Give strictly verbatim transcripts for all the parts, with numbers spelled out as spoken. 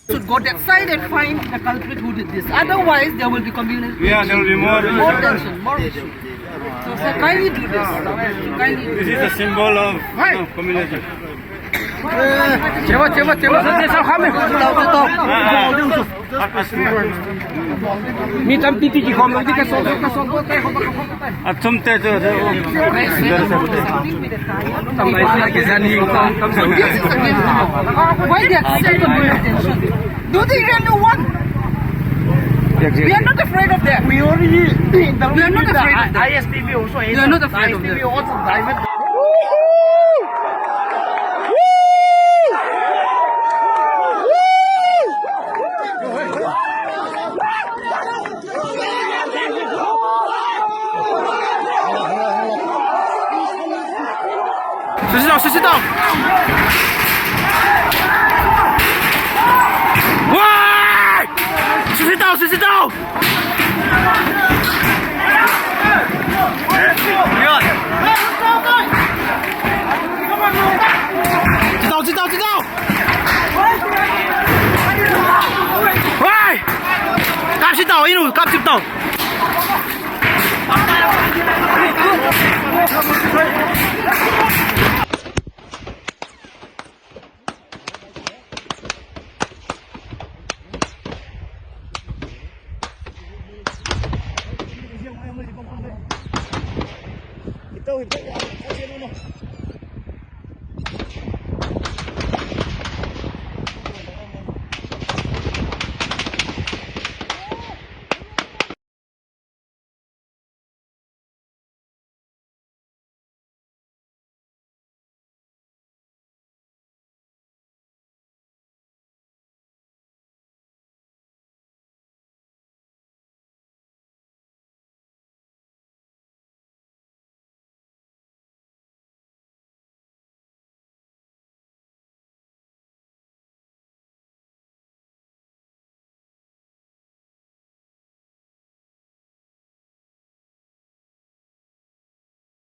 Should go that side and find the culprit who did this. Otherwise, there will be communal. Yeah, there will be more, more tension, more issues. So, so kindly do this. Kindly do this. This is a symbol of, you know, community. Mi tam titi ki khom lo di ka sol ka sol ko te khom ko. Achum te to. Why they are seeking more attention? Do they really want? We are not afraid of them. We already interviewed with the I S P B also. We are not afraid of them. I S P B also diverted. Sit down, sit down. Why? Sit down, sit down. Sit down, sit down, sit down. Why? Kap sit down, inu, kap sit down.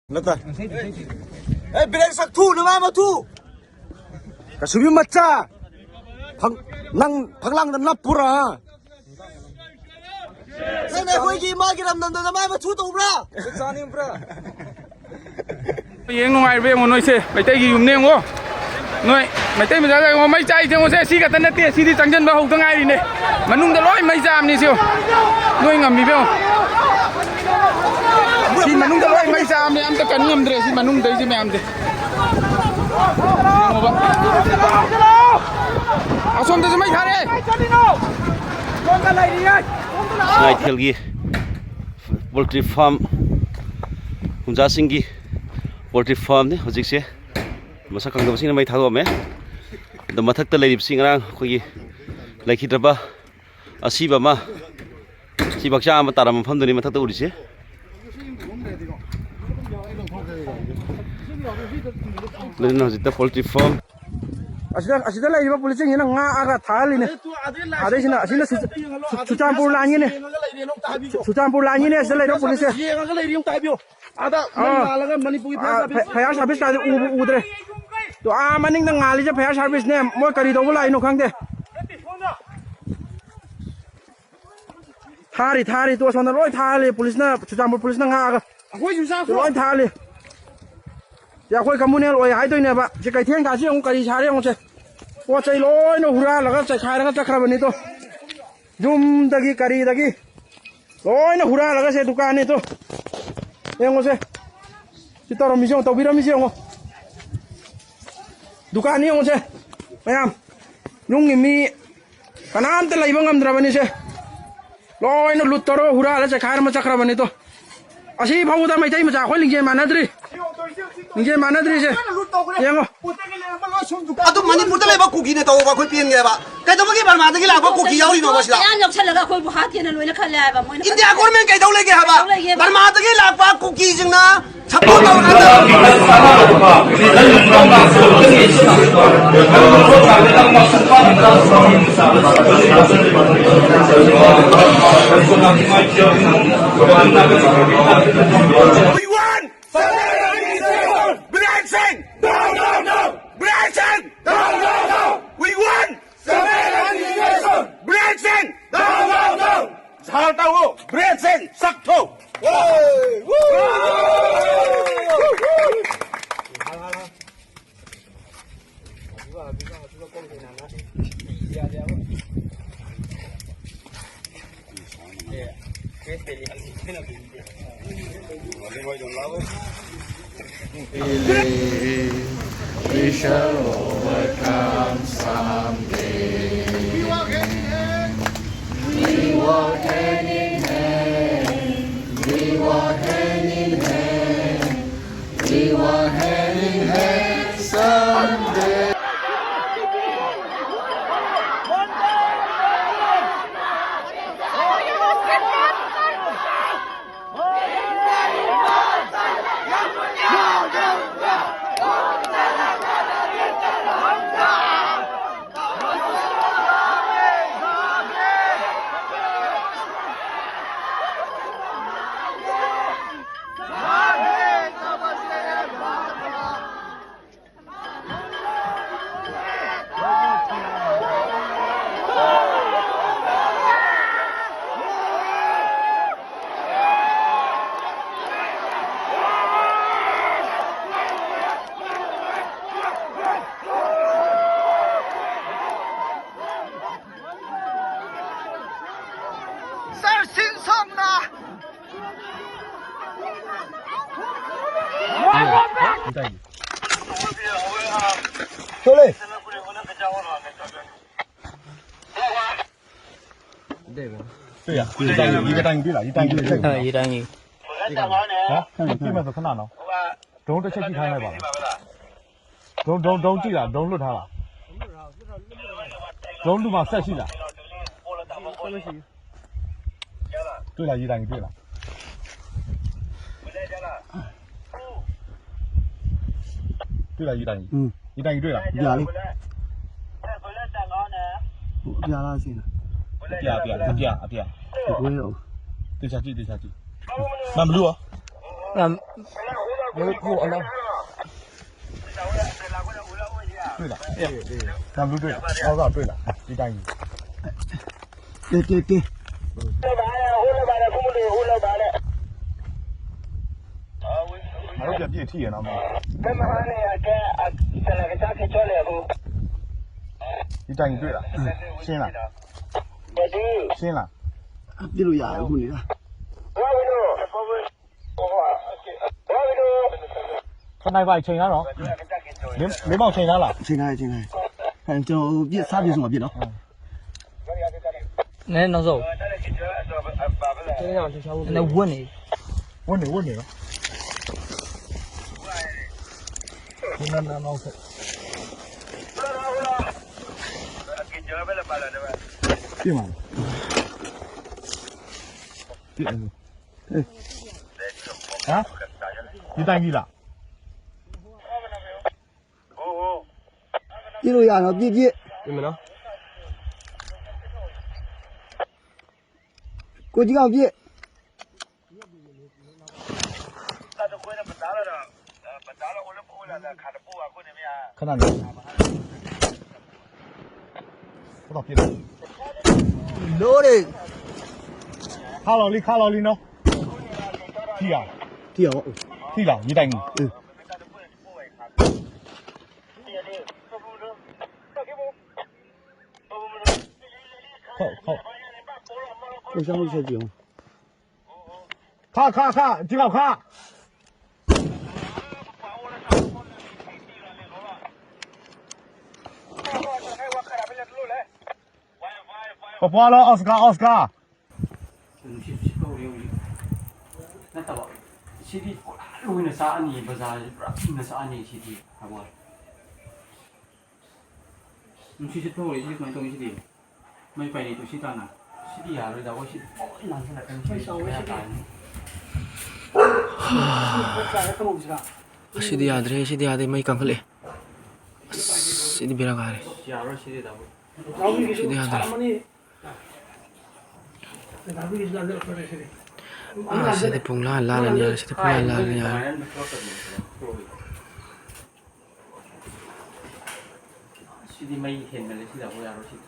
Nata. Eh, brake sak thu, nama ma thu. ꯀꯁꯨꯕꯤ ꯃꯆꯥ! ꯐꯛ-, ꯅꯪ ꯐꯛꯂꯥꯡꯗ ꯅꯞꯄꯨꯔꯥ? ꯅꯪꯅ ꯑꯩꯈꯣꯏꯒꯤ ꯏꯃꯥꯒꯤ ꯂꯝꯗꯝꯗ ꯅꯃꯥꯏ ꯃꯊꯨ ꯇꯧꯕ꯭ꯔꯥ? ꯆꯥꯅꯤꯡꯕ꯭ꯔꯥ? ꯌꯦꯡ ꯅꯨꯡꯉꯥꯏꯔꯤꯕ ꯌꯦꯡꯉꯣ ꯅꯣꯏꯁꯦ, ꯃꯩꯇꯩꯒꯤ ꯌꯨꯝꯅꯦ ꯌꯦꯡꯉꯣ꯫ ꯅꯣꯏ ꯃꯩꯇꯩ ꯃꯆꯥꯗ ꯌꯦꯡꯉꯣ, ꯃꯩ ꯆꯥꯛꯏꯁꯦ ꯌꯦꯡꯉꯣꯁꯦ, ꯁꯤ ꯈꯛꯇ ꯅꯠꯇꯦ, ꯁꯤꯗꯤ ꯆꯪꯁꯤꯟꯕ ꯍꯧꯗ ꯉꯥꯏꯔꯤꯅꯦ꯫ ꯃꯅꯨꯡꯗ ꯂꯣꯏ ꯃꯩ ꯆꯥꯕꯅꯤ ꯁꯤ ꯌꯦꯡꯉꯣ꯫ ꯅꯣꯏ ꯉꯝꯃꯤꯕ ꯌꯦꯡꯉꯣ꯫ ꯁꯤ ꯃꯅꯨꯡꯗ ꯂꯣꯏ ꯃꯩ ꯆꯥꯕꯅꯤ, ꯑꯝꯇ ꯀꯟ ꯉꯝꯗ꯭ꯔꯦ ꯁꯤ ꯃꯅꯨꯡꯗꯩꯁꯦ ꯃꯌꯥꯝꯁꯦ꯫ ꯌꯦꯡꯉꯣꯕ꯫ ꯑꯁꯣꯝꯗꯁꯨ ꯃꯩ ꯊꯥꯔꯦ꯫ ꯁꯉꯥꯏꯊꯦꯜꯒꯤ ꯄꯣꯜꯇ꯭ꯔꯤ ꯐꯥꯔꯝ, ꯍꯨꯝꯖꯥꯁꯤꯡꯒꯤ ꯄꯣꯜꯇ꯭ꯔꯤ ꯐꯥꯔꯝꯅꯤ꯫ ꯍꯧꯖꯤꯛꯁꯦ ꯃꯁꯛ ꯈꯪꯗꯕꯁꯤꯡꯅ ꯃꯩ ꯊꯥꯗꯣꯛꯑꯝꯃꯦ꯫ ꯑꯗꯣ ꯃꯊꯛꯇ ꯂꯩꯔꯤꯕꯁꯤ ꯉꯔꯥꯡ ꯑꯩꯈꯣꯏꯒꯤ ꯂꯩꯈꯤꯗ꯭ꯔꯕ ꯑꯁꯤꯕ ꯑꯃ, ꯁꯤ ꯕꯛꯆꯥ ꯑꯃ ꯇꯥꯔꯝꯕ ꯃꯐꯝꯗꯨꯅꯤ ꯃꯊꯛꯇ ꯎꯔꯤꯁꯦ꯫ ꯑꯗꯨꯅ ꯍꯧꯖꯤꯛꯇ ꯄꯣꯜꯇ꯭ꯔꯤ ꯐꯥꯔꯝ꯫ ꯑꯁꯤꯗ, ꯑꯁꯤꯗ ꯂꯩꯔꯤꯕ ꯄꯨꯂꯤꯁꯁꯤꯡꯁꯤꯅ ꯉꯥꯛꯑꯒ ꯊꯥꯍꯜꯂꯤꯅꯦ꯫ ꯑꯗꯩꯁꯤꯅ, ꯑꯁꯤꯅ ꯆꯨ-, ꯆꯨ-, ꯆꯨꯔꯆꯥꯟꯄꯨꯔ ꯂꯥꯟꯒꯤꯅꯦ꯫ ꯆꯨꯔꯆꯥꯟꯄꯨꯔ ꯂꯥꯟꯒꯤꯅꯦ ꯑꯁꯤꯗ ꯂꯩꯔꯤꯕ ꯄꯨꯂꯤꯁꯁꯦ꯫ ꯌꯦꯡꯉꯒ ꯂꯩꯔꯤ ꯑꯝꯇ ꯍꯥꯏꯕꯤꯌꯣ꯫ ꯑꯗ ꯃꯩ ꯑꯥ꯫ ꯉꯥꯜꯂꯒ ꯃꯅꯤꯄꯨꯔꯒꯤ ꯐꯥꯌꯔ ꯑꯥ, ꯁꯥꯔꯚꯤꯁ ꯐꯥ-, ꯐꯥꯌꯔ ꯁꯥꯔꯚꯤꯁ ꯀꯥꯏꯗ ꯎꯕꯨ ꯎꯗ꯭ꯔꯦ꯫ ꯇꯣ, ꯑꯥ ꯃꯅꯤꯡꯗ ꯉꯥꯜꯂꯤꯁꯦ ꯐꯥꯌꯔ ꯁꯥꯔꯚꯤꯁꯅꯦ꯫ ꯃꯣꯏ ꯀꯔꯤ ꯇꯧꯕ ꯂꯥꯛꯏꯅꯣ ꯈꯪꯗꯦ꯫ ꯊꯥꯔꯤ, ꯊꯥꯔꯤ꯫ ꯇꯣ, ꯑꯁꯣꯝꯗ ꯂꯣꯏ ꯊꯥꯍꯜꯂꯤ ꯄꯨꯂꯤꯁꯅ, ꯆꯨꯔꯆꯥꯟꯄꯨꯔ ꯄꯨꯂꯤꯁꯅ ꯉꯥꯛꯑꯒ꯫ ꯑꯩꯈꯣꯏꯁꯨ ꯆꯥꯈꯣ꯫ ꯂꯣꯏ ꯊꯥꯍꯜꯂꯤ꯫ ꯁꯤ ꯑꯩꯈꯣꯏ ꯀꯝꯃꯨꯅꯦꯜ ꯑꯣꯏ ꯍꯥꯏꯗꯣꯏꯅꯦꯕ꯫ ꯁꯤ ꯀꯩꯊꯦꯜ ꯀꯥꯁꯤ ꯑꯃꯨꯛ ꯀꯔꯤ ꯁꯥꯔꯦ ꯌꯦꯡꯉꯨꯁꯦ꯫ ꯄꯣꯠ ꯆꯩ ꯂꯣꯏꯅ ꯍꯨꯔꯥꯜꯂꯒ ꯆꯩꯈꯥꯏꯔꯒ ꯆꯠꯈ꯭ꯔꯕꯅꯤꯗꯣ꯫ ꯌꯨꯝꯗꯒꯤ ꯀꯔꯤꯗꯒꯤ ꯂꯣꯏꯅ ꯍꯨꯔꯥꯜꯂꯒ ꯁꯦ ꯗꯨꯀꯥꯟꯅꯤ ꯇꯨ꯫ ꯌꯦꯡꯉꯨꯁꯦ꯫ ꯁꯤ ꯇꯧꯔꯝꯃꯤꯁꯦ ꯌꯦꯡꯉꯣ, ꯇꯧꯕꯤꯔꯝꯃꯤꯁꯦ ꯌꯦꯡꯉꯣ꯫ ꯗꯨꯀꯥꯟꯅꯤ ꯌꯦꯡꯉꯨꯁꯦ꯫ ꯃꯌꯥꯝ꯫ ꯌꯨꯝꯒꯤ ꯃꯤ ꯀꯅꯥꯝꯇ ꯂꯩꯕ ꯉꯝꯗ꯭ꯔꯕꯅꯤꯁꯦ꯫ ꯂꯣꯏꯅ ꯂꯨꯠ ꯇꯧꯔꯒ ꯍꯨꯔꯥꯜꯂ ꯆꯩꯈꯥꯏꯔꯝꯃ ꯆꯠꯈ꯭ꯔꯕꯅꯤꯗꯣ꯫ ꯑꯁꯤ ꯐꯥꯎꯕꯗ ꯃꯩꯇꯩ ꯃꯆꯥ ꯑꯩꯈꯣꯏ ꯂꯤꯡꯖꯦꯜ ꯃꯥꯟꯅꯗ꯭ꯔꯤ꯫ ꯂꯤꯡꯖꯦꯜ ꯃꯥꯟꯅꯗ꯭ꯔꯤꯁꯦ꯫ ꯌꯦꯡꯉꯣ꯫ ꯑꯗꯨ ꯃꯅꯤꯄꯨꯔꯗ ꯂꯩꯕ ꯀꯨꯀꯤꯅ ꯇꯧꯕ ꯑꯩꯈꯣꯏ ꯄꯦꯟꯗꯦꯕ꯫ ꯀꯩꯗꯧꯕꯒꯤ ꯕꯔꯃꯥꯗꯒꯤ ꯂꯥꯛꯄ ꯀꯨꯀꯤ ꯌꯥꯎꯔꯤꯅꯣꯕ ꯁꯤꯗ? ꯃꯌꯥꯝ ꯌꯥꯎꯁꯜꯂꯒ ꯑꯩꯈꯣꯏꯕꯨ ꯍꯥꯠꯀꯦꯅ ꯂꯣꯏꯅ ꯈꯜꯂꯦ ꯍꯥꯏꯕ ꯃꯣꯏꯅ ꯏꯟꯗꯤꯌꯥ ꯈꯜꯂꯦ꯫ ꯒꯣꯔꯃꯦꯟ ꯀꯩꯗꯧ ꯂꯩꯒꯦ ꯍꯥꯏꯕ? ꯀꯩꯗꯧ ꯂꯩꯒꯦꯕ? ꯕꯔꯃꯥꯗꯒꯤ ꯂꯥꯛꯄ ꯀꯨꯀꯤꯁꯤꯡꯅ ꯁꯞꯄꯣꯔꯠ ꯇꯧꯔꯒ We want Biren Singh! Biren Singh! Hal tahu, breathing, sakto. We shall overcome someday. We walk hand in hand. We walk hand in hand. We walk hand in hand. We walk hand in hand someday. Sir Singh Songna. Chole. 对呀，一个单元对了，一单元对了。看了一单元。啊？看了，看了。对面走看哪呢？ drone တစ်ချက်ကြည့်ထားလိုက်ပါလား။ drone drone drone ကြည့်လား။ drone လွတ်ထားလား။ drone လွတ်မှာဆက်ရှိလား။ တွေ့လား။ ရေတိုင်ကြီးတွေ့လား။ တွေ့လား။ ရေတိုင်ကြီး။ อืม ရေတိုင်ကြီးတွေ့လား။ ပြလေ။ ပြလားရှင်။ ပြပြပြပြ။ ဒီကွဲတော့။ တေချာကြည့် တေချာကြည့်။ နမ်ဘလူးရော။ နမ်ဘလူးကိုအလောင်း။ တွေ့လား။ နမ်ဘလူးတွေ့လား။ ဟောကတွေ့လား။ ရေတိုင်ကြီး။ တေတေတေ။ ပြက်ပြက်ထိရနော်မင်း ဘယ်မှာနေရလဲ။ အတလကစားဖြစ်ချောလေဘူး။ ဒီတိုင်တွေ့လား။ ရှင်းလား။ ဘယ်သူ။ ရှင်းလား။ ပြစ်လို့ရတယ်အခုနေတာ။ ဘာလို့။ ဘာလို့။ ခဏပါချိန်ရတော့။ မင်းမင်းမောင်ချိန်ရလား။ ချိန်ထားတယ်ချိန်ထားတယ်။ အဲကျွန်တော်ပြစ်စားပြစ်ဆုံးမှာပြစ်နော်။ နဲနောက်ဆုံး တင်းအောင်လှုပ်ရှားဖို့ နဲဝတ်နေ။ ဝတ်နေဝတ်နေနော်။ ဒီမှာနောက်ဆက်။ ပြင်ပါလား။ ပြင်။ ဟမ်။ ဒီတိုင်းကြီးလား။ ပြစ်လို့ရနော်ပြစ်ပြစ်။ ပြင်မနော်။ ကိုကြီးအောင်ပြစ်။ ခဏလေး။ ဘယ်တော့ပြစ်လဲ။ လို့လေ။ ခါလော်လီခါလော်လီနော်။ ထီရ။ ထီရ။ ထီလာ။ ရေတိုင်ကြီး။ အင်း။ ခေါက်ခေါက်။ ကိုစားလို့ချက်ကြည့်အောင်။ ခါခါခါ။ ကြည့်လောက်ခါ။ ပပွားလော Oscar Oscar။ နတ်တပါ။ စီးတီးကိုလူဝင်စားအနေဘဇာပရတ်နစားအနေစီးတီးဟော။ မရှိစတော့လေဒီမှာတော့မရှိသေးဘူး။ မပိုင်နေသူရှိတာနာရှိတီးရတယ်ဒါဝရှိပေါ့နားဆက်လာတယ်ရှိဆောင်ဝရှိတီး။ ရှိတီးရတယ်ရှိတီးရတယ်မကံခလေ။ စီးတီးဘီရာဂါရရှိတီးရတယ်။ Sidi pung la la la niya, sidi pung la la la niya. Sidi mai hen na le sidi la ko ya ro sidi.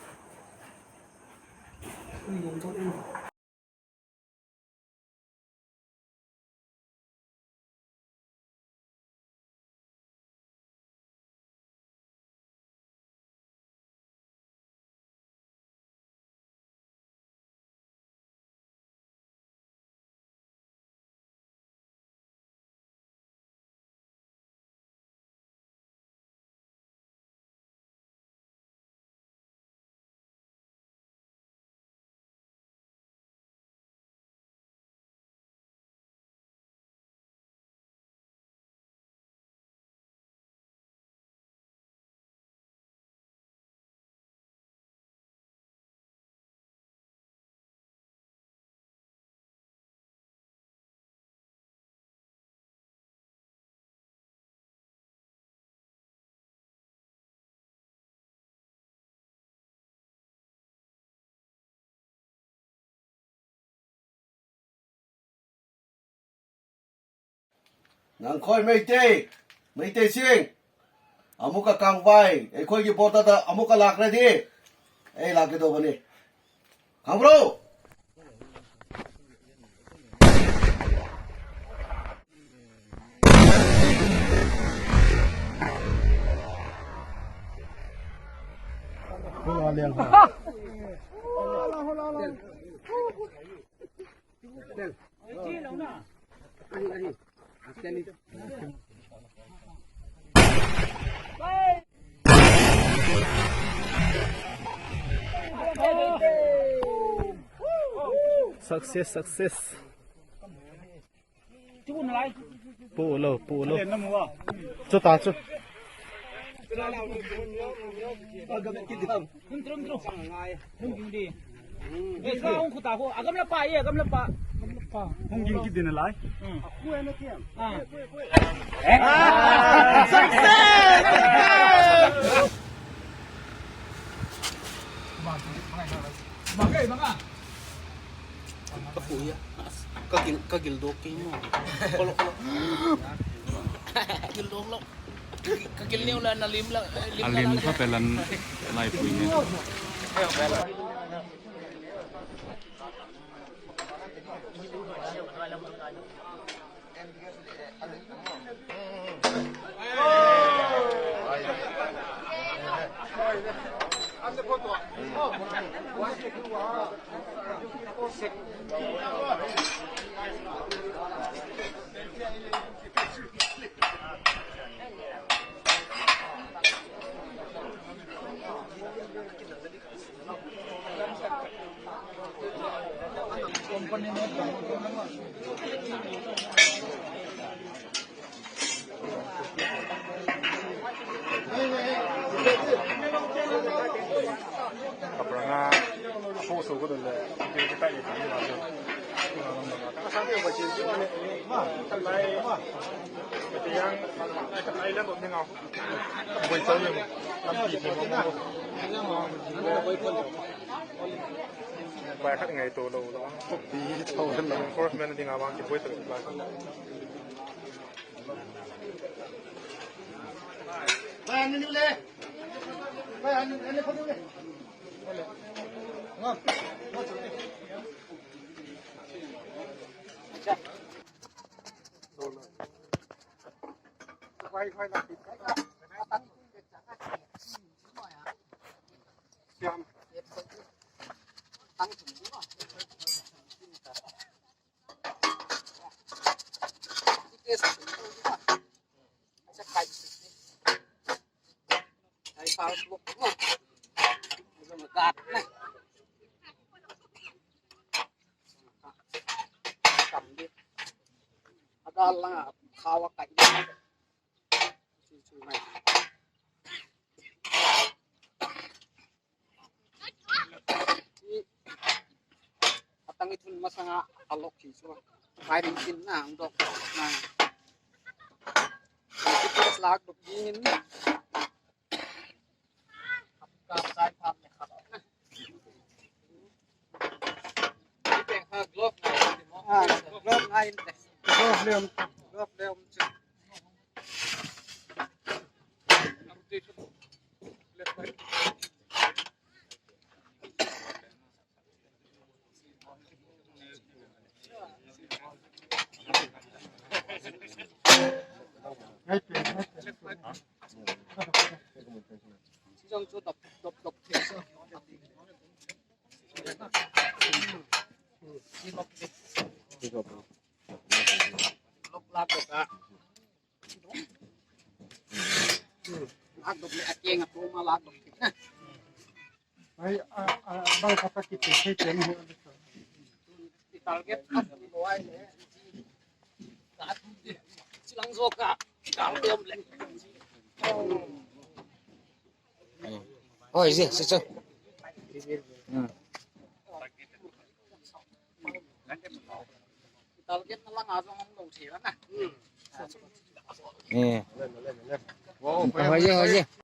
ꯅꯪꯈꯣꯏ ꯃꯩꯇꯩ, ꯃꯩꯇꯩꯁꯤꯡ, ꯑꯃꯨꯛꯀ ꯀꯥꯡꯕꯥꯏ ꯑꯩꯈꯣꯏꯒꯤ border ꯗ ꯑꯃꯨꯛꯀ ꯂꯥꯛꯈ꯭ꯔꯗꯤ ꯑꯩ ꯂꯥꯛꯀꯗꯧꯕꯅꯤ꯫ ꯈꯪꯕ꯭ꯔꯣ? Success, success. Pu lo, pu lo. Chu ta chu. Hung ging ki din lai. Ka pu ya. Ka gil, ka gil dok ki mo. Kolo, kolo. Gil dok lo. Ka gil neu la na lim la, eh, lim la. Alim ka pelan lai pui ne. Kapranga apo so ko le. Yang ai la bom ngau. Boi chau ni. Lampi ni mo. Bai khat ngai to lo lo. Pi to lo. Enforcement ding a bang ki boi to. Atang ithun masanga alok hi chu. Firing pin na ang dok na. Lak dok ding in. Ka sai phat le khat. Glove na. Ah, glove na in te. Glove lem. Glove lem chu. Ai, a, a, bang kata ki te te te ni. Target. Silang zoka. Target. Oi, je, se chu. Hmm. Target na lang a zong lo thei na. Hmm. Eh. Wow, oi, oi, oi.